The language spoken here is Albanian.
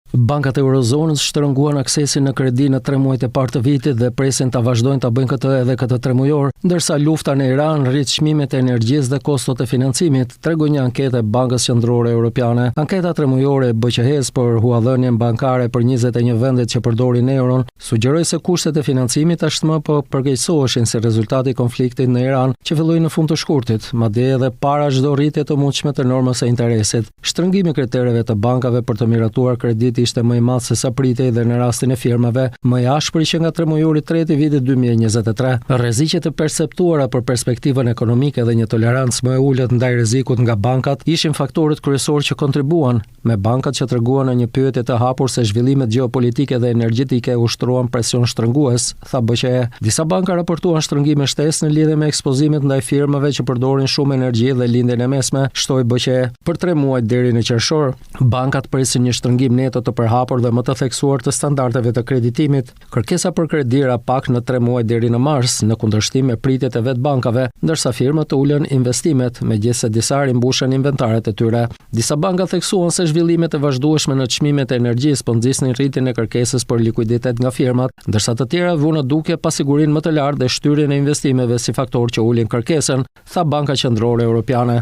Bankat e Eurozonës shtrënguan aksesin në kredi në tre muajt e parë të vitit dhe presin ta vazhdojnë ta bëjnë këtë edhe këtë tremujor, ndërsa lufta në Iran rrit çmimet e energjisë dhe kostot e financimit, tregoi një anketë e Bankës Qendrore Europiane. Anketa tremujore e BQE-së për huadhënien bankare për 21 vendet që përdorin euron sugjeroi se kushtet e financimit tashmë po përkeqësoheshin si rezultat i konfliktit në Iran që filloi në fund të shkurtit, madje edhe para çdo rritje të mundshme të normës së interesit. Shtrëngimi i kritereve të bankave për të miratuar kreditë ishte më i madh se sa pritej dhe në rastin e firmave, më i ashpri që nga tremujori i tretë i vitit 2023. Rreziqet e perceptuara për perspektivën ekonomike dhe një tolerancë më e ulët ndaj rrezikut nga bankat ishin faktorët kryesorë që kontribuan, me bankat që treguan në një pyetje të hapur se zhvillimet gjeopolitike dhe energjetike ushtruan presion shtrëngues, tha BQE. Disa banka raportuan shtrëngime shtesë në lidhje me ekspozimet ndaj firmave që përdorin shumë energji dhe Lindjen e Mesme, shtoi BQE. Për tre muajt deri në qershor, bankat presin një shtrëngim neto të përhapur dhe më të theksuar të standardeve të kreditimit. Kërkesa për kredi ra pak në tre muaj deri në mars, në kundërshtim me pritjet e vetë bankave, ndërsa firmat ulën investimet, megjithëse disa rimbushën inventaret e tyre. Disa banka theksuan se zhvillimet e vazhdueshme në çmimet e energjisë po nxisnin rritjen e kërkesës për likuiditet nga firmat, ndërsa të tjera vunë në dukje pasigurinë më të lartë dhe shtyrjen e investimeve si faktorë që ulin kërkesën, tha Banka Qendrore Europiane.